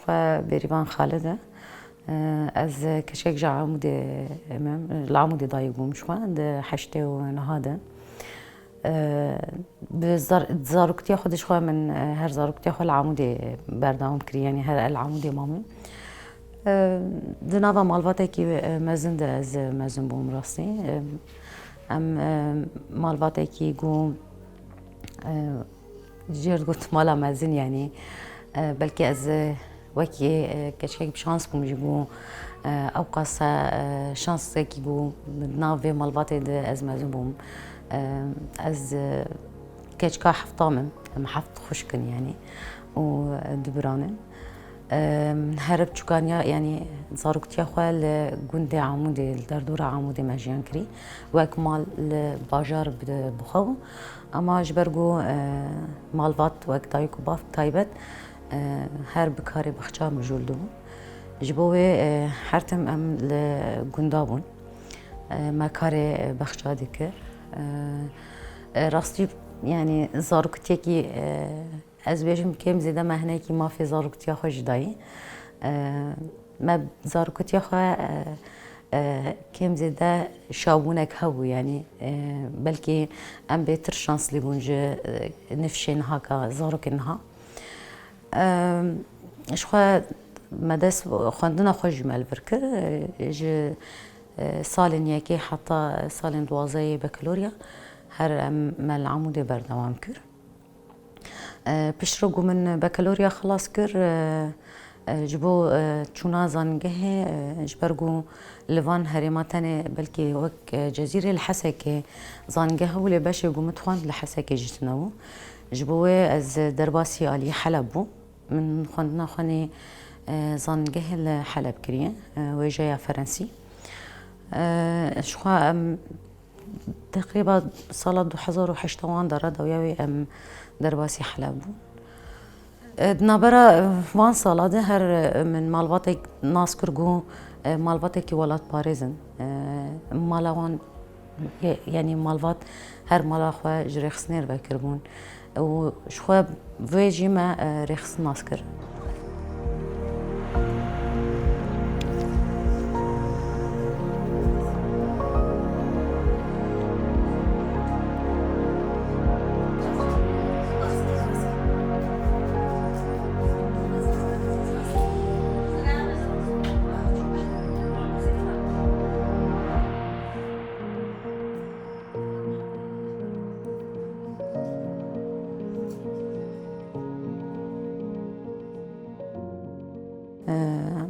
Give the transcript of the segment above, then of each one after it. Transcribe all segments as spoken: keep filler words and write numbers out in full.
Xwe Bêrîvan Xalid e. Ez keçek ji Amûdê me, li Amûdê dayik bûm ji xwe, di heştê û neha de. Bi zar-, zaroktiya xwe de ji xwe min, her zaroktiya xwe li Amûdê berdewam kiriye, yanî her li Amûdê mabûm. Di nava malbatekî mezin de ez mezin bûm rastî. Em malbatekî ku Jê re digot mala mezin, yanî, e, belkî ez, e, wekî, e, keçikek bi şans bûm jî bû, e, ewqas, e, şansekî bû, di nav vê malbatê de ez mezin bûm. E, ez, e, keçika hefta min, em heft xwişk in, yanî, û, e, du biran in. Em, her biçûkaniya, yanî zaroktiya xwe li gundê Amûdê, li derdora Amûdê me jiyan kirî. Wek mal li bajar bi, bi xwe bû. Ama ji ber ku, e, malbat wek dayik û bav taybet, e, her bi karê bexça mijûl dibûn. Ji bo wê, e, her tim em li gunda bûn. E, me karê bexça dikir. E, e, rastî, yanî zaroktiekî, e, Ez bêjim, kêm zêde me hinekî mafê zaroktiya xwe jî dayî. E, me zaroktiya xwe, e, e, kêm zêde şabûnek hebû, yanî, e, belkî em bêtir şanslî bûn ji, e, nifşê niha ka zarokên niha. E, ji xwe me dest xwendina xwe jî me li vir kir. E, ji, e, salên yekê heta salên duwazdehê bakalorya her em me li Amûdê berdewam kir. E, piştre ku min bakalorya xilas kir, e, e, ji bo, e, çûna zanîngehê, e, ji ber ku li van herêma tenê belkî wek, e, Cezîrê li Hesekê zanîngeh hebû, lê beşê ku min dixwend li Hesekê jî tune bû. Ji bo wê ez derbasî alî Heleb bûm. Min xwendina xwe nê, e, zanîngehê li Heleb kiriye, e, wêjeya Ferensî. E, ji xwe em Teqrîba sala du hezar û heşt wan de re dawiya wê em derbasî Heleb bûn. E, di navbera, e, van sala de her, e, min malbatek nas kir ku, e, malbatekî welatparêz in. E, mala wan, ye-, yanî malbat her mala xwe ji rêxistinê re vekiribûn. Û ji xwe vê jî me, e, rêxistin nas kir.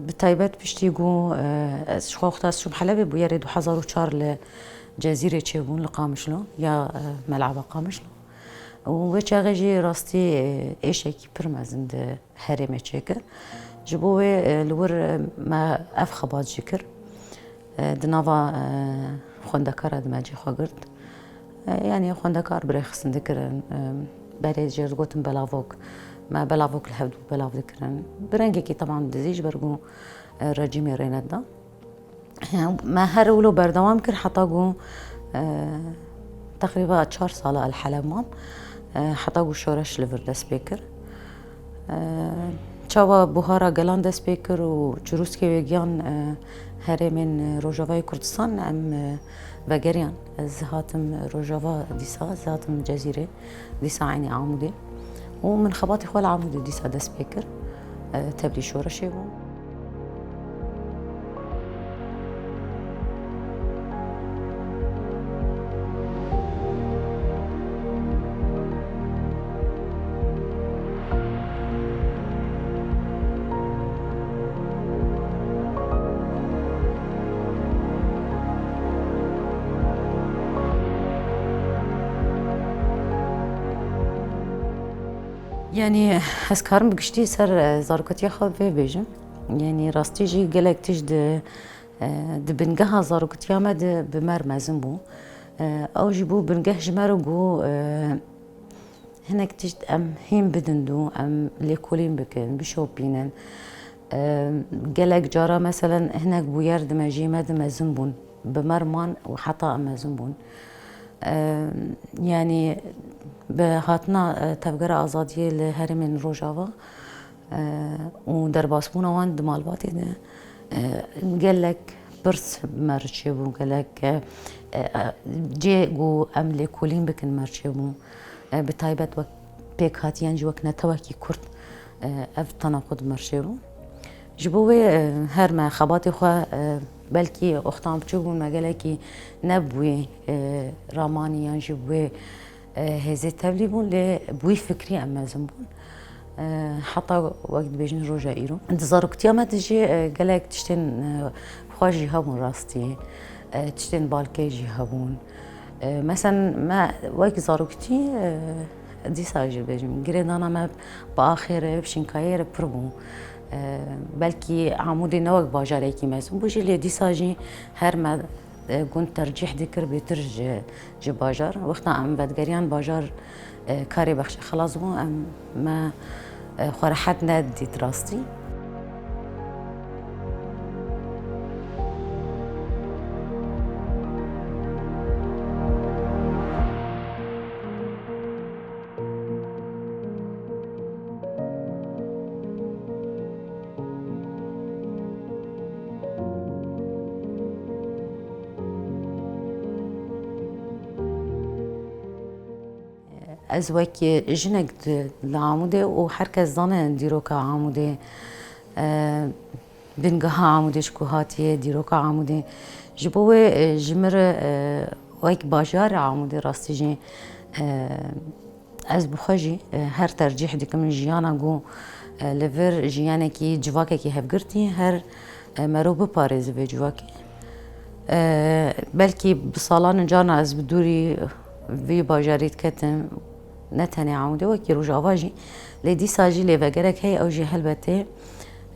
Bi taybet piştî ku, e, ez ji xwe wexta ez çûm Helebê, bûyerê du hezar û çar li Cezîrê çêbûn, li Qamişlo, ya, e, Melaba Qamişlo. Û wê çaxê jî rastî, e, êşekî pir mezin di herêmê çêkir. Ji bo wê, e, li wir, e, me ev xebat jî kir. E, di nava, e, xwendekara de me cî xwe girt. E, yanî xwendekar bi rêxistin dikirin. E, berê jê re digotin belavok. Me belavok li hevdû belav dikirin. Bi rengekî teban dizî ji ber ku, e, rejîmê rê neda. Me her wilo berdewam kir heta ku, e, teqrîba çar sala li Heleb mam, e, heta ku şoreş li vir dest pê kir. E, çawa buhara gelan dest pê kir û çirûskê wê giyan, e, herêmên Rojavayê Kurdistan em, e, vegeriyan. Ez hatim Rojava dîsa, ez hatim Cezîrê. Dîsa eynî Amûdê. Û min xebatê xwe li Amûdê dîsa dest pê kir. E, tevlî şoreşê bû. Yanî ez karim bi giştî ser, e, zarokatiya xwe vê bêjim. Yanî rastî jî gelek tişt di, e, di bingeha zarokatiya me de bi me re mezin bû. E, ew jî bû bingeh ji me re ku, e, hinek tişt em hîn bidin dû, em lêkolîn bikin, bişopînin. E, gelek cara meselen hinek bûyer di mejiyê me de mezin bûn. Bi me re man û heta em mezin bûn. E, yanî bi hatina, e, Tevgera Azadiyê li herêmên Rojava, E, û derbasbûna wan di malbatê de, e, gelek pirs me re çêbû, gelek, e, e, cê ku em lêkolîn bikin me re çêbû. E, bi taybet wek pêkhatî yan jî wek netewekî Kurd, e, ev tenaxud me re çêbû. Ji bo wê, e, her me xebatê xwe, e, belkî wextan biçûk bûn me gelekî ne bi wê, e, ramanî yan jî bi wê, e, hêzê tevlî bûn, lê bi wî fikrî em mezin bûn. E, heta wek dibêjin roja îro. Di zaroktiya me de jî, e, gelek tiştên, e, xweş jî hebûn rastî. E, tiştên balkêş jî hebûn. E, mesen me wek zaroktî, e, dîsa jî bêjim, girêdana me bi axê re, bi şînkayê re pir bû. E, belkî Amûdê ne wek bajarekî mezin bû jî, lê dîsa jî her me, e, gund tercîh dikir bêtir ji, ji bajar. Wexta em vedigeriyan bajar, e, karê bexşê xilas bû, em, me, e, xwe rehet nedît rastî. Ez wek jinek di, li Amûdê û her kes zane dîroka Amûdê, e, bingeha Amûdê ji ku hatiye, dîroka Amûdê. Ji bo wê, e, ji min re, e, wek bajarê Amûdê rastî jî, e, ez bi xwe jî, e, her tercîh dikim jiyana ku, e, li vir jiyanekî civakekî hevgirtî her, e, merov biparêze vê civakê. E, belkî bi salan e carna ez bi dûrî vî bajarî diketim, ne tenê Amûdê, wekî Rojava jî, lê dîsa jî lêvegerek heye, ew jî helbetê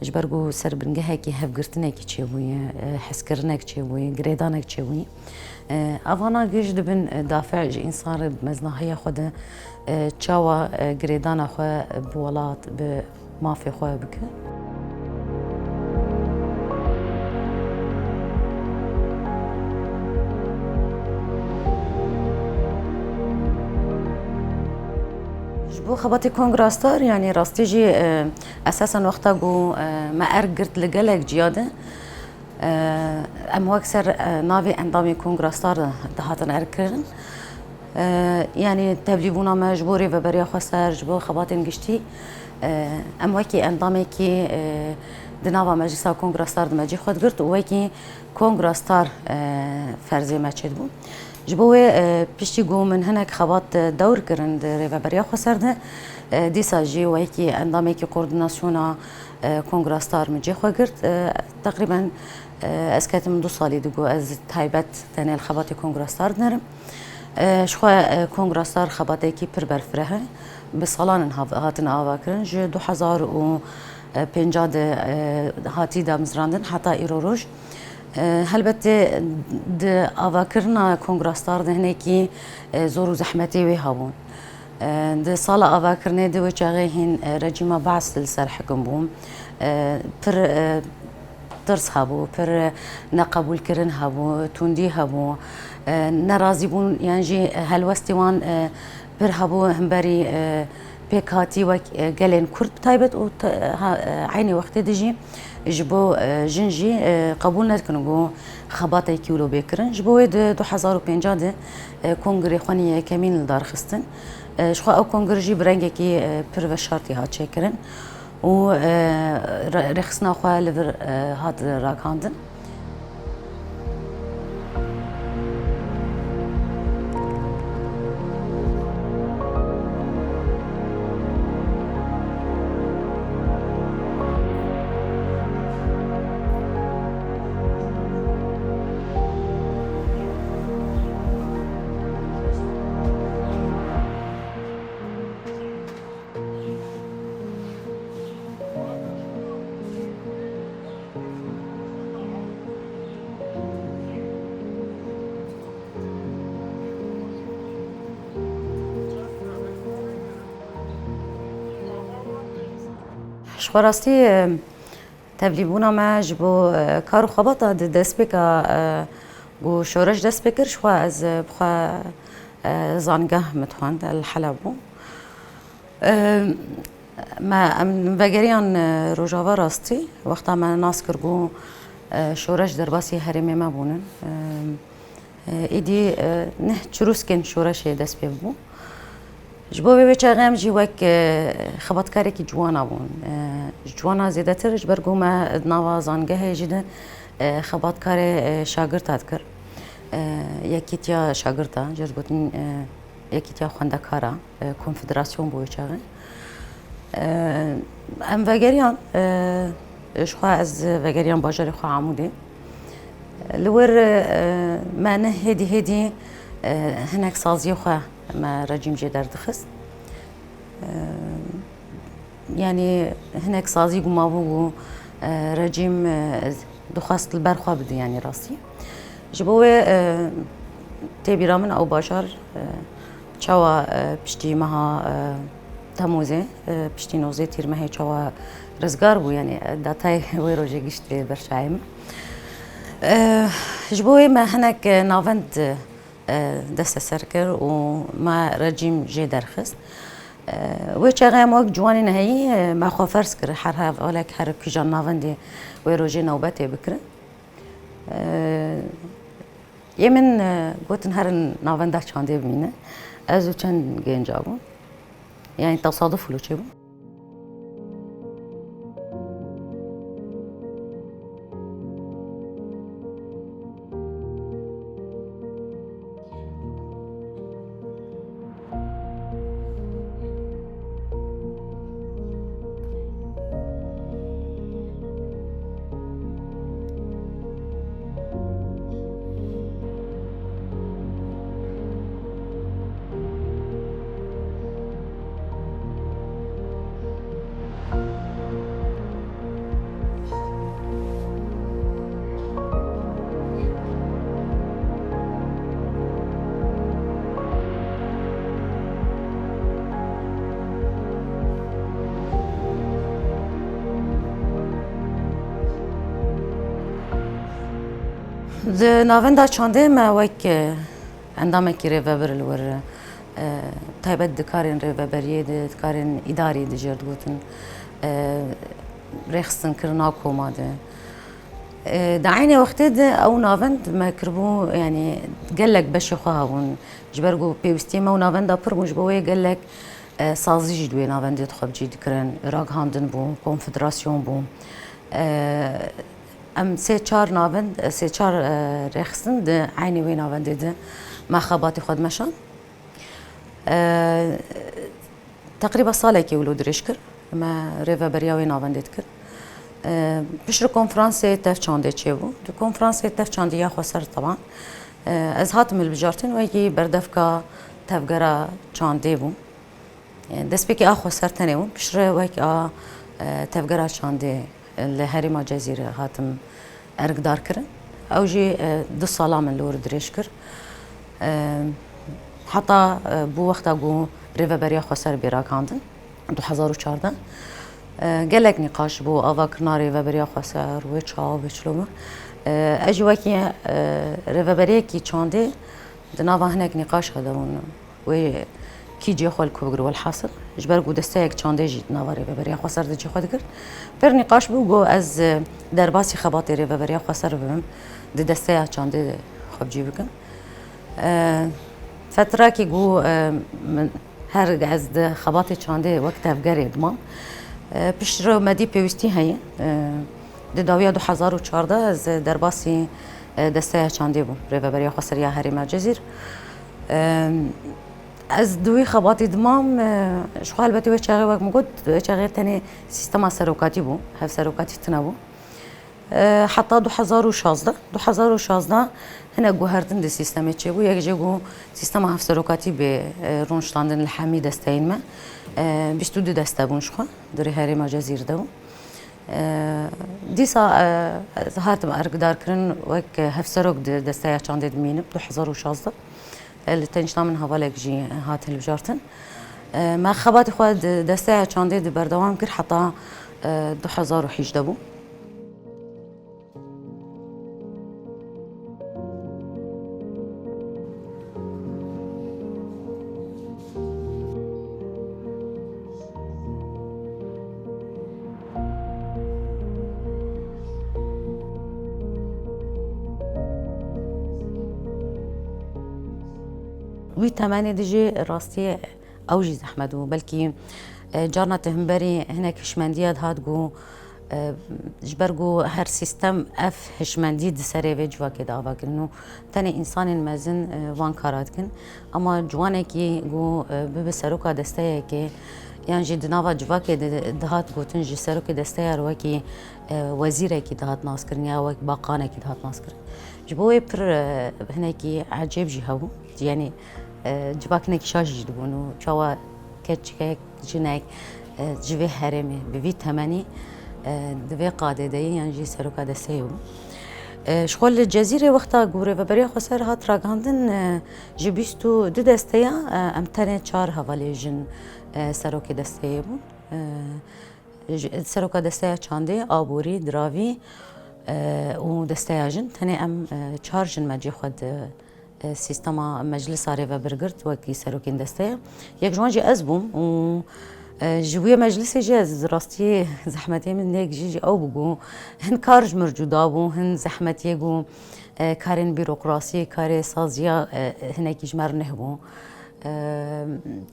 ji ber ku ser bingehekî hevgirtinekî çêbûye, e, hezkirinek çêbûye, girêdanek çêbûye. E, evana giş dibin, e, dafe ji însan re bi meznahiya xwe de, e, çawa, e, girêdana xwe bi welat, bi mafê xwe bike. Ji bo xebatê Kongra Star, yanî rastî jî, e, esasen wexta ku, e, me erk girt li gelek ciya de, e, em wek ser, e, navê endamê Kongra Star de dihatin erk kirin. E, yanî tevlîbûna me ji bo Rêveberiya Xweser, ji bo xebatên giştî, e, em wekî endamekî, e, di nava Meclisa Kongra Star de me cî xwe digirt û wekî Kongra Star, e, ferzê me çêdibû. Ji bo wê, e, piştî ku min hinek xebat, e, dewr kirin di Rêveberiya Xweser de, e, dîsa jî wekî endamekî koordînasyona, e, Kongra Star min cê xwe girt. E, teqrîben, e, ez ketim du salî di ku ez taybet tenê li xebatê Kongra Star dinerim. E, ji xwe, e, Kongra Star xebatekî pir berfireh e. Bi salan in hav-, hatine avakirin. Ji du hezar û pênca de, e, hatî damizrandin heta îro roj. E, helbetê di avakirina Kongra Star de hinekî, e, zor û zehmetê wê hebûn. E, di sala avakirinê de wê çaxê hîn, e, rejîma Baas li ser hikim bû. E, pir, e, tirs hebû, pir neqebûlkirin hebû, tundî hebû. E, nerazîbûn yan jî helwestê wan, e, pir hebû himberî, e, pêkhatî wek, e, gelên Kurd bi taybet û te-, ha, e, eynê wextê de jî ji bo, e, jin jî, e, qebûl nedikin ku xebatekî wilo bê kirin. Ji bo wê di du hezar û pênca de, e, kongirê xwe nî yekemîn li dar xistin. E, ji xwe ew kongir jî bi rengekî, e, pir veşartî hat çêkirin û, e, re-, rêxistina xwe li vir, e, hat ragihandin. Ji xwe rastî, e, tevlîbûna me ji bo, e, kar û xebata di destpêka, e, ku şoreş dest pê kir, ji xwe ez, e, bi xwe, e, zangeh min dixwend, li Heleb bû. E, Me em vegeriyan, e, Rojava rastî, wexta me nas kir ku, e, şoreş derbasî herêmê me bûnin. E, e, êdî, e, neh çirûskên şoreşê dest pê bû. Ji bo vê wê çaxê em jî wek, e, xebatkarekî ciwana bûn. E, ji ciwana zêdetir ji ber ku me di nava zangehê jî de, e, xebatkarê, e, şagirta dikir. E, yekîtiya şagirta, jê re digotin, e, yekîtiya xwendekara, e, konfederasyon bû wê çaxê. E, em vegeriyan, e, ji xwe ez vegeriyan bajarê xwe Amûdê. Li wir, e, me ne hêdî hêdî, e, hinek saziyê xwe me rejîm jê derdixist. E, yanî hinek sazî ku mabû ku, e, rejîm, e, dixwest li ber xwe bide, yanî rastî. Ji bo wê, e, tê bîra min ew bajar, e, çawa, e, piştî meha, e, Temûzê, e, piştî nozdeh Tîrmehê çawa rizgar bû, yanî, e, datayê wê rojê giştî ber çavê min. E, ji bo wê me hinek, e, navend, e, desteser kir û me rejîm jê derxist. E, wê çaxê em wek ciwanên heyî, e, me xwe ferz kir, her hevalek her kîjan navendê wê rojê newbetê bikirin. E, yê min, e, gotin, herin navenda çandê bimînin. Ez û çend genca bûn. Yanî tesaduf wilo çêbû. Di navenda çandê me wek, e, endamekî rêvebir li wir, e, taybet di karên rêveberiyê de, di karên îdarî de jê re digotin, e, rêxistinkirina koma de. E, di eynê wextê de ew navend me kiribû, yanî gelek beşê xwe hebûn. Ji ber ku pêwîstiyê me û navenda pir bûn, ji bo wê gelek, e, sazî jî di wê navendê de xwe bi cî dikirin. Ragihandin bû, konfederasyon bû. E, em sê çar navend, sê çar, e, rêxistin di eynê wê navendê de me xebatê xwe dimeşand. E, Teqrîba salekê wilo dirêj kir, me rêveberiya wê navendê dikir. E, piştre konferansê tev çandê çêbû. Di konferansê tev çandê ya xweser teban, e, ez hatim hilbijartin wekî berdevka tevgera çandê bûm. E, destpêkê a xweser tenê bûm, piştre wek a, e, tevgera çandê li herêma Cezîrê hatim erkdar kirin. Ew jî, e, du sala min li wir dirêj kir. E, heta, e, bû wexta ku Rêveberiya Xweser bê ragihandin, du hezar û çardeh. E, gelek nîqaş bû, avakirina Rêveberiya Xweser, wê çawa, wê çilo bû. E, ez jî wekî, e, rêveberiyekî çandê di nava hinek nîqaşa de bûn. Wê kî cihê xwe li ku bigire, welhasil. Ji ber ku desteyek çandê jî di nava Rêveberiya Xweser de cihê xwe digirt. Pir nîqaş bû, got ez, e, derbasî xebatê Rêveberiya Xweser bibim, di desteya çandê de xwe bi cî bikim. E, fetrakî ku, e, min her ez di xebatê çandê wek tevgerê dimam. E, piştre me dî pêwîstî heye. E, di dawiya du hezar û çardeh ez derbasî, e, desteya çandê bûm, Rêveberiya Xweser ya Herêma Cezîr. E, Ez di wî xebatî dimam, e, ji xwe helbetî wê çaxê wek min got, wê çaxê tenê sîstema serokatî bû, hevserokatî tune bû. E, heta du hezar û şazdeh, du hezar û şazdeh hinek guhertin di sîstemê çêbû, yek jê ku sîstema hevserokatî bê, e, rûniştandin li hemî desteyên me, e, bîst û du deste bûn ji xwe, di rê herêma Cezîrê de bû. E, dîsa, e, ez hatim erkdarkirin wek hevserok di desteya çandê dimînim, du hezar û şazdeh. E, li tenişta min hevalek jî hat hilbijartin. E, me xebatê xwe di desteya çandê de berdewam kir heta, e, du hezar û hejdeh bû. Wî temenê de jî rastî ew jî zehmet bû. Belkî, e, carna te himberî hinek hişmendiya dihat ku, e, ji ber ku her sîstem ev hişmendî di serê vê civakê de ava kirin û tenê însanên mezin, e, van kara dikin. Ama ciwanekî ku, e, bibe seroka desteyekê yan jî di nava civakê de dihat gotin ji serokê desteya re wekî, e, wezîrekî dihat naskirin ya wek baqanekî dihat naskirin. Ji bo wê pir, e, hinekî ecêb jî hebû. Yanî, e, civak hinekî şaş jî dibûn û çawa keçikek, jinek, e, ji vê herêmê, bi vî temenî, e, di vê qadê de yê yan jî seroka desteyê bû. E, ji xwe li Cezîrê wexta ku Rêveberiya Xweser hat ragihandin, e, ji bîst û du desteya, e, em tenê çar hevalê jin, e, serokê desteyê bûn. E, ji, seroka desteya çandê, aborî, diravî, e, û desteya jin, tenê em, e, çar jin me cê xwe di, e, sîstema meclisa rêvebir girt wekî serokên desteya. Yek ji wan jî ez bûm û, e, ji wê meclisê jî ez rastî zehmetê min yek jî ji ew bû ku hin kar ji min re cuda bû, hin zehmetiyê ku, e, karên bîrokrasiyê, karê saziya, e, hinekî ji me re neh bû. E,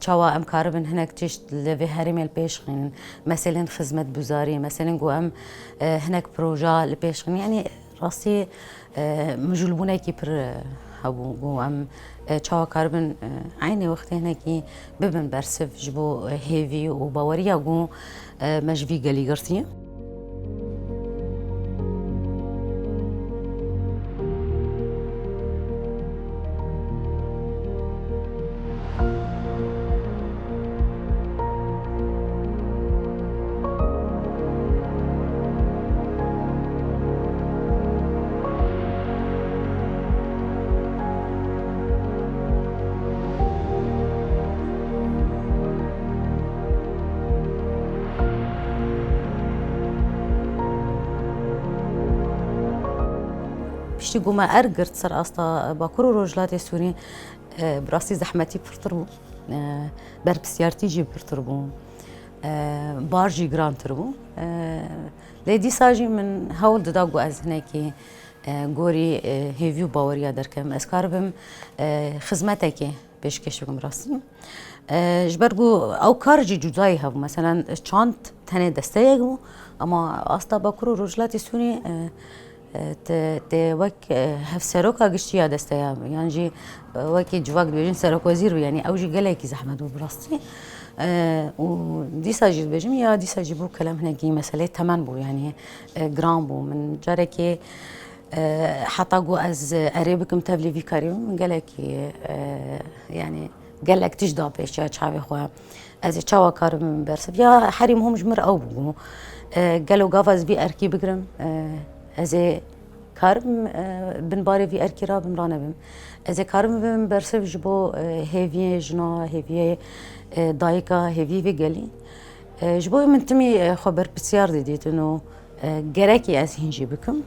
çawa em karibin hinek tişt li vê herêmê li pêş xînin, meselên xizmetguzarî, meselên ku em, e, hinek proja li pêş xînin. Yanî rastî, e, mijûlbûnekî pir, e, hebû ku em, e, çawa karibin, e, eynê wextê hinekî bibin bersiv ji bo, e, hêvî û baweriya ku, e, me ji vî gelî girtiye. Piştî ku me erk girt ser asta Bakur û Rojhilatê Sûrî, e, bi rastî zehmetî pirtir bû. E, berpirsiyartî jî pirtir bû. E, bar jî girantir bû. E, lê dîsa jî min hewl dida ku ez hinekî, e, gorî, e, hêvî û baweriya derkevim. Ez karibim, e, xizmetekê pêşkêş bikim rastî. E, ji ber ku ew kar jî cudayî hebû. Meselen çand tenê desteyek bû, ama asta Bakur û Rojhilatê Sûrî, e, e, te, te wek, e, hevseroka giştî ya desteya, yan jî, e, wekî civak dibêjin serokwezîr bû, yanî ew jî gelekî zehmet bû bi rastî. E, û dîsa jî dibêjim ya dîsa jî bû kelem hinekî meselê temen bû, yanî, e, giran bû. Min carekê, e, heta ku ez erê bikim tevlî vî karî bim, min gelekî, e, yanî gelek tişt da pêş ya çavê xwe. Ez ê çawa karim bim bersiv? Ya herî muhim ji min re ew bû. E, gelo gava ez vî erkî bigirim, e, ez ê karim, e, bin barê vî erkî rabim ranebim? Ez ê karim bibim bersiv ji bo, e, hêviyê jina, hêviyê, e, dayika, hêviyê vê gelî? E, ji bo min timî, e, xwe berpirsiyar didîtin û, e, gerekî ez hîn jî bikim.